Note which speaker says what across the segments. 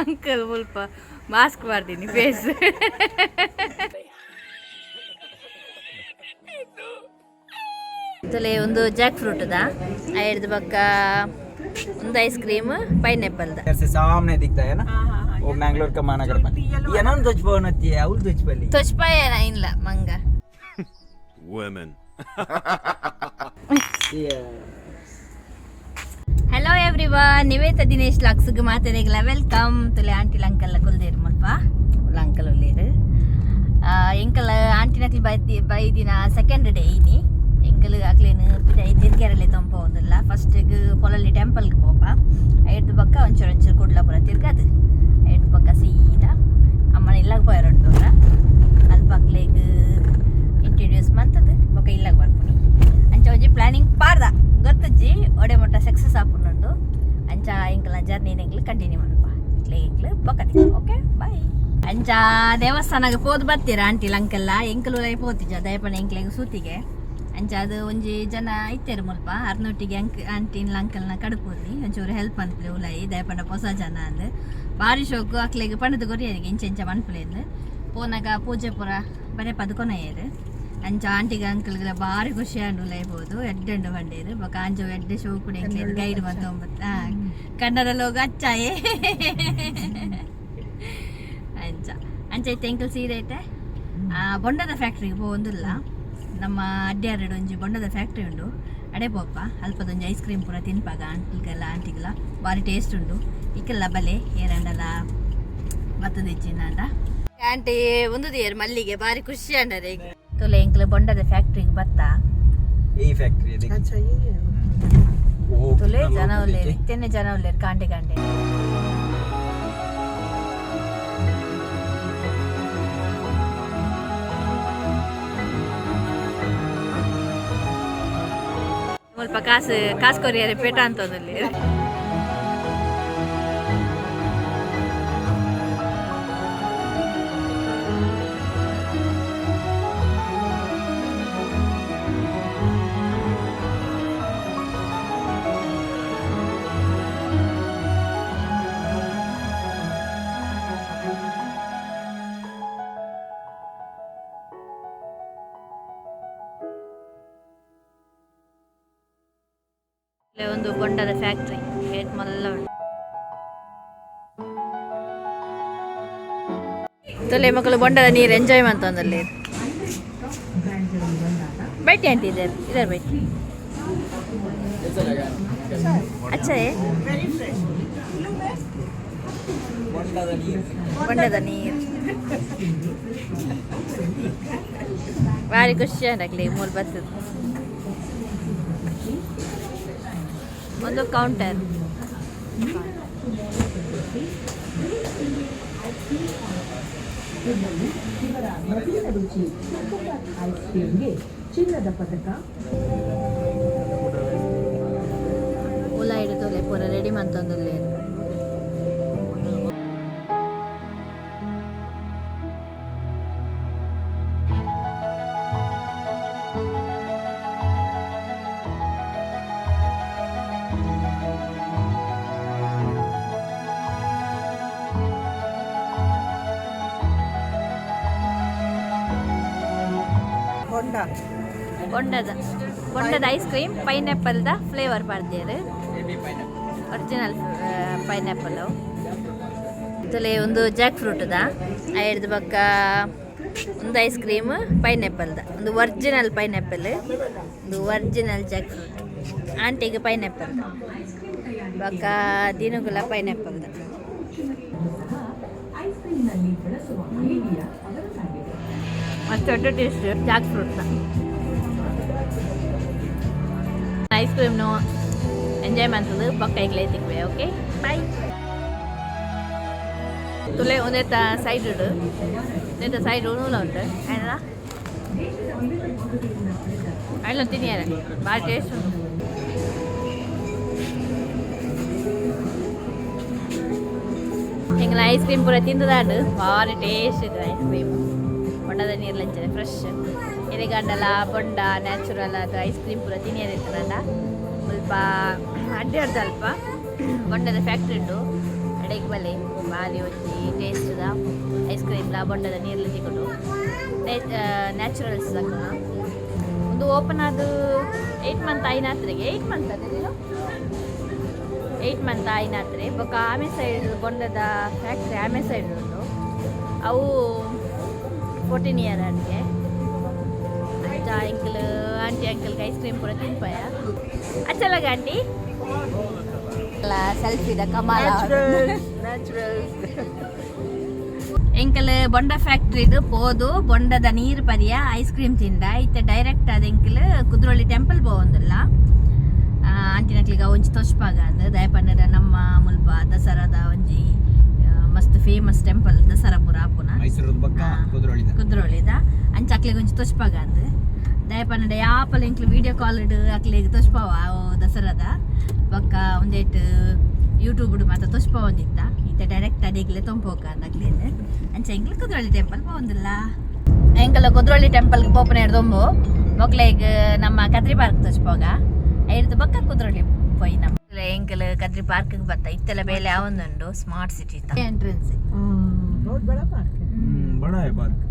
Speaker 1: Uncle ಮುಲ್ಪ mask ಮಾಡ್ತೀನಿ face. ತುಲೆ ಒಂದು ಜಾಕ್ ಫ್ರೂಟ್ the ಐಡ್ದು ಬೊಕ್ಕ ಒಂದು ಐಸ್ ಕ್ರೀಮ್ ಪೈನಾಪಲ್ the.
Speaker 2: इधर से सामने दिखता है ना वो मैंगलोर का महानगर पालिका. ये ना ध्वज होती है और ध्वज पली.
Speaker 1: ತೊಚ್ಪಾಯ ಇಲ್ಲ ಮಂಗ.
Speaker 3: Women.
Speaker 1: Hello everyone, Nivetha Dinesh ಲಾಕ್ಸ್ಗೆ ಮಾತಾಡಿಗಳ welcome. ತುಲೆ ಆಂಟಿ ಅಂಕಲ್ ಕುಲ್ದೇರು ಮುಲ್ಪ ಉಲ್ಲ ಅಂಕಲ್ ಉಲ್ಲೇರು. ಎಂಕಲ್ ಆಂಟಿನಕ್ಲು ಬೈದಿ ಬೈದಿನ ಸೆಕೆಂಡ್ ಡೇ ಇನಿ. ಎಂಕಲ್ ಅಕ್ಲೇನು ಪಿದೈ ತಿರ್ಗ್ಯಾರಲ್ಲೇ ತೊಂಪ ಒಂದಿಲ್ಲ. ಫಸ್ಟಿಗೆ ಪೊಲಲ್ಲಿ ಟೆಂಪಲ್ಗೆ ಪೋಪ, ಐದು ಪಕ್ಕ ಒಂಚೂರು ಒಂಚೂರು ಕುಡ್ಲ ಪೂರ ತಿರ್ಗಾದು, ಐದು ಪಕ್ಕ ಸೀದಾ ಅಮ್ಮನ ಇಲ್ಲಾಗ ಪೋಯರುಂಟು. ಅಲ್ಪ ಅಕ್ಲೆಗ್ ಇಂಟ್ರೊಡ್ಯೂಸ್ ಮಂತದ್ದು ಬೊಕ ಇಲ್ಲಾಗ ಬರ್ಪುನಿ. ಅಂಚ ಒಂಜಿ ಪ್ಲಾನಿಂಗ್ ಪಾರ್ದ ಗೊತ್ತಜ್ಜಿ, ಒಡೆ ಮೊಟ್ಟ ಸಕ್ಸಸ್ ಆಪುನುಂಡು. ಅಂಚ ಎಂಕಲ್ನ ಜರ್ನಿ ಎಂಕ್ಲು ಕಂಟಿನ್ಯೂ ಮನ್ಪ ಇಟ್ಲೆ ಎಂಕ್ಲು ಬೊಕತಿ. Okay, bye. ಅಂಚ ದೇವಸ್ಥಾನಕ್ಕೆ ಪೋದು ಬರ್ತೀರಾ ಆಂಟಿ ಲಂಕೆಲ್ಲ ಎಂಕಲು ಪೋತಿಜ ದಯಪಣ ಎಂಕ್ಲೆಗ್ ಸೂತಿಗೆ. ಅಂಚ ಅದು ಒಂಜಿ ಜನ ಇತ್ತೇರು ಮುಲ್ಪ, ಅರ್ನೊಟ್ಟಿಗೆ ಅಂಕ್ ಆಂಟಿನ ಅಂಕಲ್ನ ಕಡುಪುನಿ ಒಂಚೂರು ಹೆಲ್ಪ್ ಅನ್ಪ್ಲೆ ಉಲಾಯಿ ದಯಪಂಡ ಪೊಸ ಜನ ಅಂದ್. ಬಾರಿ ಶೋಕು ಅಕ್ಲೆಗ್ ಪಂಡದ ಕೊರಿಯರಿಗೆ ಇಂಚ ಇಂಚ ಮನ್ಪುಲೇಂದು. ಪೋನಾಗ ಪೂಜೆ ಪೂರ ಬರೇ ಪದ್ಕೊನಯ್ಯರು. ಅಂಚ ಆಂಟಿಗೆ ಅಂಕಲ್ಗೆಲ್ಲ ಬಾರಿ ಖುಷಿ ಆಂಡು ಉಲೈಬೋದು ಎಡ್ಡೆಂಡು ಬಂಡೇರು. ಬೊಕ ಅಂಚ ಎಡ್ಡೆ ಶೋ ಕೂಡ ಎಂಕ್ಲೆಗ್ ಗೈಡ್ ಮಂತ ಕನ್ನಡ ಲೋಗ ಅಚ್ಚಾಯೆ. ಅಂಚ ಅಂಚ ಐತೆ ಎಂಕಲ್ ಸೀರೆ ಐತೆ. ಆ ಬೊಂಡದ ಫ್ಯಾಕ್ಟ್ರಿಗೆ ಪೋವೊಂದಿಲ್ಲ. ನಮ್ಮ ಅಡ್ಯಾರಡು ಒಂಜಿ ಬೊಂಡದ ಫ್ಯಾಕ್ಟ್ರಿ ಉಂಡು, ಅಡೆ ಪೋಪ. ಅಲ್ಪದೊಂಜಿ ಐಸ್ ಕ್ರೀಮ್ ಪೂರ ತಿನ್ಪಾಗ ಆಂಟಿಗೆಲ್ಲ ಆಂಟಿಗೆಲ್ಲ ಬಾರಿ ಟೇಸ್ಟ್ ಉಂಡು. ಇಕ್ಕೆಲ್ಲ ಬಲೆ ಏರಂಡಲ ಬತ್ತದಿಚ್ಚಿನಾಂಡ ಆಂಟಿ ಒಂದು ದೇರ್ ಮಲ್ಲಿಗೆ ಬಾರಿ ಖುಷಿ ಅಂಡರೆ. ತುಲೆ ಎಂಕ್ಲ ಬೊಂಡದ ಫ್ಯಾಕ್ಟ್ರಿಗೆ ಬತ್ತಾ.
Speaker 2: यही फैक्ट्री है, देखिए.
Speaker 4: अच्छा, ये है.
Speaker 2: वो
Speaker 1: ತುಲೆ
Speaker 2: कितना
Speaker 1: ಜನ
Speaker 2: लोग
Speaker 1: ಉಲ್ಲೇರು.
Speaker 2: देखे.
Speaker 1: ಇತ್ತೇನೆ ಜನ ಉಲ್ಲೇರು ಕಾಂಡೆ ಕಾಂಡೆ. ಸ್ವಲ್ಪ ಕಾಸು ಕಾಸು ಕೊರಿಯರೆ ಪೇಟ ಅಂತದಲ್ಲಿ. ಒಂದು ಬೊಂಡದ ಫ್ಯಾಕ್ಟ್ರಿ ಏಟ್ ಮಲ್ಲ ಉಂಟು. ತೊಲೆ ಮಕ್ಕಳು ಬೊಂಡದ ನೀರು ಎಂಜಾಯ್ ಮಂತೊಂದಲ್ಲಿ. बैठे आंटी, इधर इधर बैठी.
Speaker 2: कैसा लगा?
Speaker 1: अच्छा है.
Speaker 2: ಬೊಂಡದ ನೀರು.
Speaker 1: ಬೊಂಡದ ನೀರು ಭಾರಿ ಖುಷಿ ಆಗಲಿ ಮೂರು ಬರ್ತದೆ. ಒಂದು ಕೌಂಟರ್.
Speaker 4: ರುಚಿ ಐಸ್ ಕ್ರೀಮ್ಗೆ ಚಿನ್ನದ ಪದಕ.
Speaker 1: ಉಲ ಹಿಡಿದು ಪೂರ ರೆಡಿ ಮಂತೊಂದುಲ್ಲೇರು.
Speaker 4: ಬೊಂಡ.
Speaker 1: ಬೊಂಡದ ಬೊಂಡದ ಐಸ್ ಕ್ರೀಮ್ ಪೈನಾಪಲ್ದ ಫ್ಲೇವರ್ ಪಾಡ್ದೇರು. Original pineapple. ತುಲೆ ಒಂದು ಜಾಕ್ ಫ್ರೂಟ್ದ ಐಡ್ದು ಬೊಕ್ಕ ಒಂದು ಐಸ್ ಕ್ರೀಮ್ ಪೈನಾಪಲ್ದ. ಒಂದು ಒರಿಜಿನಲ್ ಪೈನಾಪಲ್, ಒಂದು ಒರಿಜಿನಲ್ ಜಾಕ್ ಫ್ರೂಟ್. ಆಂಟಿಗೆ ಪೈನಾಪಲ್ದ, ಬೊಕ್ಕ ದಿನುಗುಲ ಪೈನಾಪಲ್ದ.
Speaker 4: ಐಸ್ ಕ್ರೀಮ್ನಲ್ಲಿ ಬಳಸುವ ಐಡಿಯಾ ಅವರದ್ದಾಗಿದೆ.
Speaker 1: ಮಸ್ತ್ ದೊಡ್ಡ ಟೇಸ್ಟ್ ಜಾಕ್ ಫ್ರೂಟ್ನ. ಐಸ್ ಕ್ರೀಮ್ನು ಎಂಜಾಯ್ ಮಾಡ್ತದೆ. ಬೊಕ್ಕ ಐಕ್ಲೆ ತಿಕ್ವೆ. Okay, bye. ತುಲೆ ಒಂದೇತ ಸೈಡ್ ಒಂದೇತ ಸೈಡ್ ಉಣುಲ ಉಂಟು. ಆಯ್ನಲ್ಲ ಆಯ್ಲ ತಿನ್ನಿಯಾರೆ, ಭಾರಿ ಟೇಸ್ಟ್ ಉಂಟು. ಎಂಗ್ಲ ಐಸ್ ಕ್ರೀಮ್ ಪೂರ ತಿಂದದಾಂಡು. ಭಾರಿ ಟೇಸ್ಟ್ ಇದೆ ಐಸ್ ಕ್ರೀಮ್. ಬೊಂಡದ ನೀರ್ಲಂಚನೆ ಫ್ರೆಶ್ ಎರೆಗಂಡಲ ಬೊಂಡ ನ್ಯಾಚುರಲ್ ಅದು ಐಸ್ ಕ್ರೀಮ್ ಪೂರ ತಿನಿಯರಿತ್ತನಲ್ಲ. ಸ್ವಲ್ಪ ಅಡ್ಡಾಡ್ದು ಅಲ್ಪ. ಬೊಂಡದ ಫ್ಯಾಕ್ಟ್ರಿ ಉಂಡು. ಅಡೆಗ್ ಬಲೆ, ಬಾರಿ ಒಂಜಿ ಟೇಸ್ಟ್ದ ಐಸ್ ಕ್ರೀಮ್ಲ ಬೊಂಡದ ನೀರ್ಲ ತಿಕ್ಕೊಂಡು, ನ್ಯಾಚುರಲ್ಸ್ ಹಾಕೋಣ. ಒಂದು ಓಪನ್ ಆದ 8 ಮಂತ್ ಆಯಿನಾತ್ರೆಗೆ, 8 ಮಂತ್ ಅದೇನು, 8 ಮಂತ್ ಆಯಿನಾತ್ರೆ. ಬೊಕ್ಕ ಆಮೆ ಸೈಡ್ ಬೊಂಡದ ಫ್ಯಾಕ್ಟ್ರಿ ಆಮೆ ಸೈಡ್ ಉಂಡು. ಅವು 14 ಇಯರ್ ಅಡ್ಗೆ. ಅಂಚ ಅಂಕಲ್, ಆಂಟಿ ಅಂಕಲ್ಗೆ ಐಸ್ ಕ್ರೀಮ್ ಪೂರ ತಿನ್ಪಾಯ. ಅಚ್ಚಲಗ ಆಂಟಿ ಸೆಲ್ಫಿದ ಕಮಾಲ.
Speaker 2: ನ್ಯಾಚುರಲ್.
Speaker 1: ಎಂಕಲ್ ಬೊಂಡ ಫ್ಯಾಕ್ಟ್ರಿಗ್ ಪೋದು ಬೊಂಡದ ನೀರು ಪರಿಯ, ಐಸ್ ಕ್ರೀಮ್ ತಿಂದ. ಇತ್ತೆ ಡೈರೆಕ್ಟ್ ಅದ ಎಂಕಲ್ ಕುದ್ರೋಳಿ ಟೆಂಪಲ್ ಪೋವೊಂದುಲ್ಲ. ಆಂಟಿನಕ್ಲಿಗೆ ಒಂಜಿ ತೊಚ್ಪಾಗ ಅಂದ್. ದಯಪಂಡ ನಮ್ಮ ಮುಲ್ಪ ದಸರಾದ ಒಂಜಿ ಮಸ್ತ್ ಫೇಮಸ್ ಟೆಂಪಲ್, ದಸರಾ ಪೂರ ಆಪುನ.
Speaker 2: ಮೈಸೂರದ ಪಕ್ಕ ಕುದ್ರೋಳಿದ.
Speaker 1: ಕುದ್ರೋಳಿದ. ಅಂಚ ಅಕ್ಲೆಗ್ ಒಂಜಿ ತೊಚ್ಪಾಗ ಅಂದ್. ದಯಪಂಡ ಯಾಪಲ ಎಂಕ್ಲು ವೀಡಿಯೋ ಕಾಲ್ ಇಡು ಅಕ್ಲೆಗ್ ತೊಚ್ಪಾವ ಅವು ದಸರಾದ. ಬೊಕ್ಕ ಒಂದೇಟ್ ಯೂಟ್ಯೂಬ್ ಮಾತ ತೊಚ್ಪಾವೊಂದಿತ್ತ. ಇತ್ತೆ ಡೈರೆಕ್ಟ್ ಅಡಿಗ್ಲೆ ತೊಂಪೋಕ ಅಂದ್ ಅಕ್ಲೇನ್. ಅಂಚ ಎಂಕ್ಲು ಕುದ್ರೋಳಿ ಟೆಂಪಲ್ ಪೋವೊಂದಿಲ್ಲ. ಎಂಕಲ ಕುದ್ರೋಳಿ ಟೆಂಪಲ್ ಪೋಪುನ ದೊಂಬು ಮೊಕ್ಲೆಗ್ ನಮ್ಮ ಕದ್ರಿ ಪಾರ್ಕ್ ತೊಚ್ಪೋಗ. ಐರ್ದು ಬೊಕ್ಕ ಕುದ್ರೋಳಿ ಪೋಯಿ ನಮ್ಮ. ಎಂಕಲ್ ಕದ್ರಿ ಪಾರ್ಕ್ ಬತ್ತ. ಇತ್ತೆಲ್ಲ ಬೇಲೆ ಆವೊಂದುಂಡು ಸ್ಮಾರ್ಟ್ ಸಿಟಿ ಎಂಟ್ರೆನ್ಸ್.
Speaker 4: बहुत बड़ा पार्क है.
Speaker 2: ಬಡ ಪಾರ್ಕ್.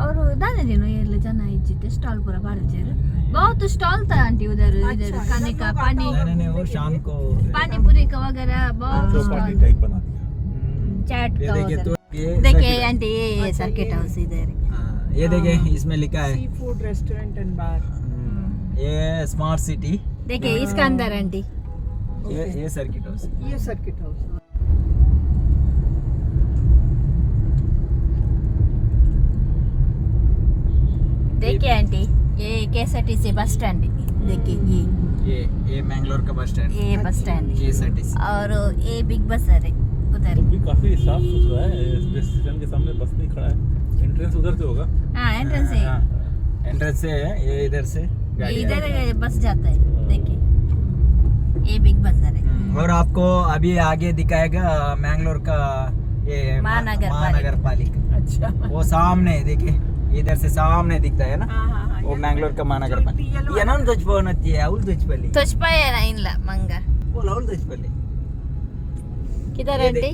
Speaker 1: ಅವರು दाने दिन ಎಲ್ಲ ಜನ ಇಜ್ಜಿತ್ತೆ. ಸ್ಟಾಲ್ ಪೂರ ಪಾಡ್ದಿರು. बहुत स्टॉल था आंटी उधर. इधर खाने का, पानी
Speaker 2: नहीं नहीं, वो शाम को.
Speaker 1: पानी पूरी का वगैरह बहुत स्टॉल.
Speaker 5: टाइप बना दिया.
Speaker 1: चाट
Speaker 2: ये
Speaker 1: का
Speaker 2: देखिए
Speaker 1: वगैरह.
Speaker 2: तो ये
Speaker 1: देखिए आंटी, ये सर्किट हाउस इधर है.
Speaker 2: हाँ, ये देखिए, इसमें लिखा है
Speaker 4: sea food restaurant and bar.
Speaker 2: ये स्मार्ट सिटी.
Speaker 1: देखिए, इसका अंदर आंटी.
Speaker 2: ये सर्किट हाउस.
Speaker 4: ये सर्किट हाउस.
Speaker 1: देखिए आंटी, ये केएसआरटीसी बस स्टैंड देखिए ये.
Speaker 2: ये मैंगलोर का बस स्टैंड.
Speaker 1: ये बस स्टैंड.
Speaker 2: केएसआरटीसी.
Speaker 1: और ये बिग बस है उधर.
Speaker 5: तो भी काफी साफ सुथरा है. स्टेशन के सामने बस नहीं खड़ा है. एंट्रेंस उधर से होगा.
Speaker 1: हाँ, एंट्रेंस है.
Speaker 2: एंट्रेंस से है ये, इधर से गाड़ी
Speaker 1: इधर
Speaker 2: आती है.
Speaker 1: बस जाता है. देखिए, ये बिग बाजार है.
Speaker 2: और आपको अभी आगे दिखाएगा मैंगलोर का ये
Speaker 1: महानगर.
Speaker 2: महानगर पालिका.
Speaker 4: अच्छा.
Speaker 2: वो सामने देखिए, इधर से सामने दिखता है ना?
Speaker 4: हाँ हाँ हाँ
Speaker 2: वो मैंगलोर का महानगर पालिका. ಏನೊಂದು ತೊಚ್ಪವನತ್ತಿ ಅವಳು ತೊಚ್ಪಲ್ಲಿ.
Speaker 1: ತೊಚ್ಪಾಯ ಇಲ್ಲ ಮಂಗ.
Speaker 2: बोल, ಅವಳು ತೊಚ್ಪಲ್ಲಿ.
Speaker 1: किधर आंटी?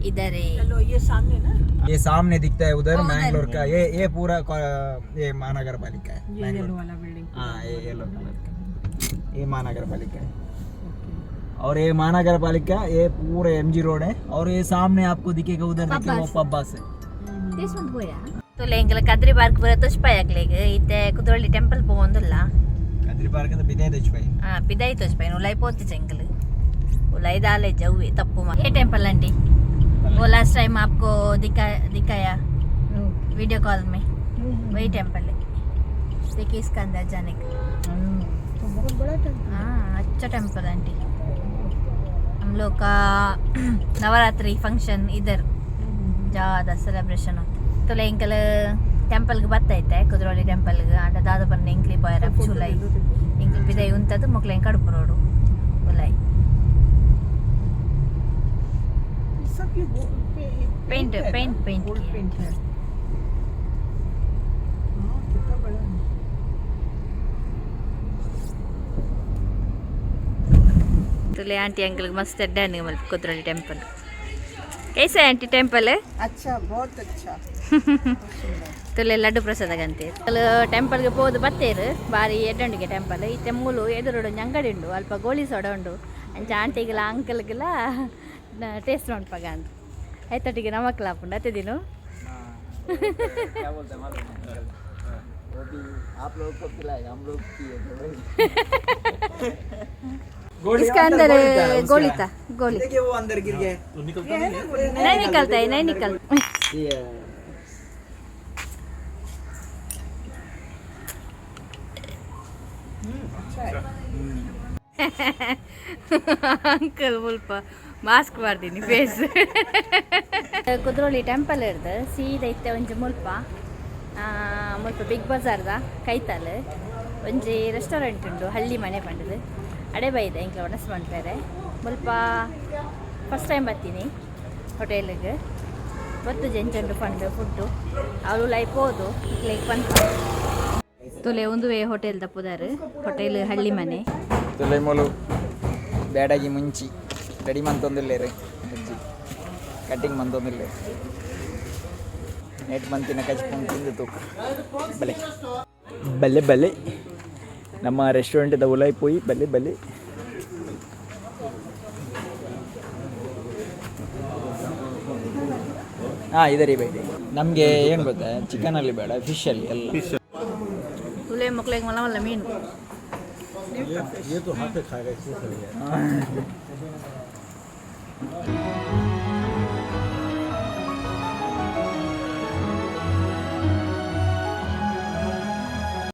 Speaker 1: इधर है.
Speaker 4: चलो, ये सामने ना?
Speaker 2: ये सामने दिखता है उधर.
Speaker 1: वो उधर.
Speaker 2: मैंगलोर का ये पूरा ये महानगर पालिका है.
Speaker 4: ये
Speaker 2: मैंगलोर.
Speaker 4: येलो वाला बिल्डिंग.
Speaker 2: हाँ, ये येलो कलर का ये महानगर पालिका है. और ये महानगर पालिका, ये पूरा एमजी रोड है. और ये सामने आपको दिखेगा उधर, देखिए, वो पब्बास है.
Speaker 1: ತುಲೆ ಎಂಕಲ ಕದ್ರಿ ಪಾರ್ಕ್ ಪೂರ ತೊಚ್ಪಾಯ ಅಕ್ಲೆಗ್. ಇತ್ತೆ ಕುದ್ರೋಳಿ ಟೆಂಪಲ್ ಪೋವೊಂದುಲ್ಲ.
Speaker 2: ಕದ್ರಿ ಪಾರ್ಕ್ ಅಂತ ಬಿದೆ ತೊಚ್ಪಾಯಿ.
Speaker 1: ಆ ಪಿದಾಯಿ ತೊಚ್ಪಾಯ. ಉಲಾಯಿ ಪೋತಿ ಎಂಕಲ್. ಉಲಾಯಿ ದಾಲೆ ಜವ್ವೆ ತಪ್ಪು. ये टेम्पल आंटी, वो लास्ट टाइम आपको दिखाया वीडियो कॉल में, वही टेम्पल है. देखिए, इसका अंदर जाने का.
Speaker 4: तो बहुत बड़ा टेम्पल.
Speaker 1: हाँ, अच्छा टेम्पल आंटी. हम लोग का नवरात्रि फंक्शन इधर ज़्यादा सेलिब्रेशन होता. ತುಲೆ ಎಂಕಲ್ ಟೆಂಪಲ್ಗೆ ಬತ್ತೈತೆ, ಕುದ್ರೋಳಿ ಟೆಂಪಲ್ಗೆ. ಆಂಡ ದಾದ ಬನ್ನ ಎಂಕ್ಲಿ ಬಾಯರ ಚುಲೈ. ಎಂಕ್ಲಿ ಪಿದೈ ಉಂತದು ಮೊಕ್ಲೆ ಎಂಕ್ ಕಡುಪು ರೋಡು ಉಲೈ.
Speaker 4: सब ये वो
Speaker 1: पेंट
Speaker 4: है ना?
Speaker 1: पेंट पेंट
Speaker 4: गोल्ड
Speaker 1: किया.
Speaker 4: पेंट है. हाँ, कितना बड़ा है.
Speaker 1: ತುಲೆ ಆಂಟಿ ಅಂಕಲ್ ಮಸ್ತ್ ಅಡ್ಡ ಮಲ್ಪ ಕುದ್ರೋಳಿ ಟೆಂಪಲ್. कैसा है आंटी टेम्पल?
Speaker 4: अच्छा, बहुत अच्छा.
Speaker 1: ತುಲೆ ಲಡ್ಡು ಪ್ರಸಾದ ಗಂತೆ. ಟೆಂಪಲ್ಗೆ ಪೋದು ಬತ್ತೇರು. ಬಾರಿ ಎಡ್ಡಂಡಿಗೆ ಟೆಂಪಲ್. ಇತ್ತೆ ಮೂಲು ಎದುರುಡು ಒಂಜಿ ಅಂಗಡಿ ಉಂಡು. ಅಲ್ಪ ಗೋಳಿ ಸೋಡ ಉಂಡು. ಅಂಚ ಆಂಟಿಗೆಲ ಅಂಕಲ್ಗೆಲ ಟೇಸ್ಟ್ ನೋಡ್ಪಾಗ ಅಂತ. ಆಯ್ತಟ್ಟಿಗೆ ನಮಕ್ಲ ಆಪುಂಡು ಅತ್ತೆ ದಿನು.
Speaker 2: क्या बोलते हैं मालूम है अंकल? वो भी आप लोग को पिलाएगा, हम लोग पिए थे वही। गोली.
Speaker 1: इसका अंदर
Speaker 2: गोली था उसका.
Speaker 1: गोली था, गोली.
Speaker 2: देखिए, वो अंदर गिर गया.
Speaker 5: तो निकलता नहीं है.
Speaker 1: नहीं निकलता है, नहीं निकल.
Speaker 2: ये
Speaker 1: ಅಂಕಲ್ ಮುಲ್ಪ ಮಾಸ್ಕ್ ಮಾಡ್ತೀನಿ ಫೇಸ್. ಕುದ್ರೋಳಿ ಟೆಂಪಲ್ ಇರ್ದು ಸೀದಾ ಇತ್ತೆ ಒಂಜಿ ಮುಲ್ಪ ಮುಲ್ಪ ಬಿಗ್ ಬಜಾರ್ದ ಕೈತಾಲ್ ಒಂಜಿ ರೆಸ್ಟೋರೆಂಟ್ ಉಂಡು, ಹಳ್ಳಿ ಮನೆ ಪಂಡದು. ಅಡೆ ಬೈದೆ ಎಂಕ್ಲ ಒಣಸ್ ಮಾಡ್ತಾರೆ. ಮುಲ್ಪ ಫಸ್ಟ್ ಟೈಮ್ ಬರ್ತೀನಿ ಹೋಟೆಲ್ಗೆ. ಗೊತ್ತು ಜೆಂಚುಂಡು ಫಂಡು ಫುಡ್ಡು ಅವಳು ಲೈ ಪೋದು ಲೈಕ್ ಪನ್ಪ. ತುಲೆ ಒಂದುವೇ ಹೋಟೆಲ್ ತಪ್ಪುದಾರು, ಹೋಟೆಲ್ ಹಳ್ಳಿ ಮನೆ.
Speaker 2: ತುಲೆ ಮೂಲು. ಬ್ಯಾಡಗಿ ಮುಂಚಿ ರೆಡಿ ಮಂತೊಂದುಲ್ಲೇರು ಅಜ್ಜಿ ಕಟ್ಟಿಂಗ್ ಮಂತೊಂದುಲ್ಲೇರು. ನೆಟ್ ಮಂತಿನ ಕಚ್ಪುಂಡು ತಿಂದು ತೂಕ. ಬಲೆ ಬಲ್ಲೆ ಬಲ್ಲೆ, ನಮ್ಮ ರೆಸ್ಟೋರೆಂಟ್ದ ಉಲಾಯಿ ಪೋಯಿ. ಬಲ್ಲೆ ಬಲ್ಲೆ. ಹಾಂ, ಇದೆ ರೀ ಬೈ. ನಮಗೆ ಏನು ಗೊತ್ತಾ, ಚಿಕನಲ್ಲಿ ಬೇಡ, ಫಿಶಲ್ಲಿ ಎಲ್ಲ.
Speaker 1: ತುಲೆ ಮಕ್ಳಿಗೆ ಮಲ್ಲ ಮಲ್ಲ ಮೀನು.
Speaker 5: ये ये तो हाथ से खाएगा, इससे सही है।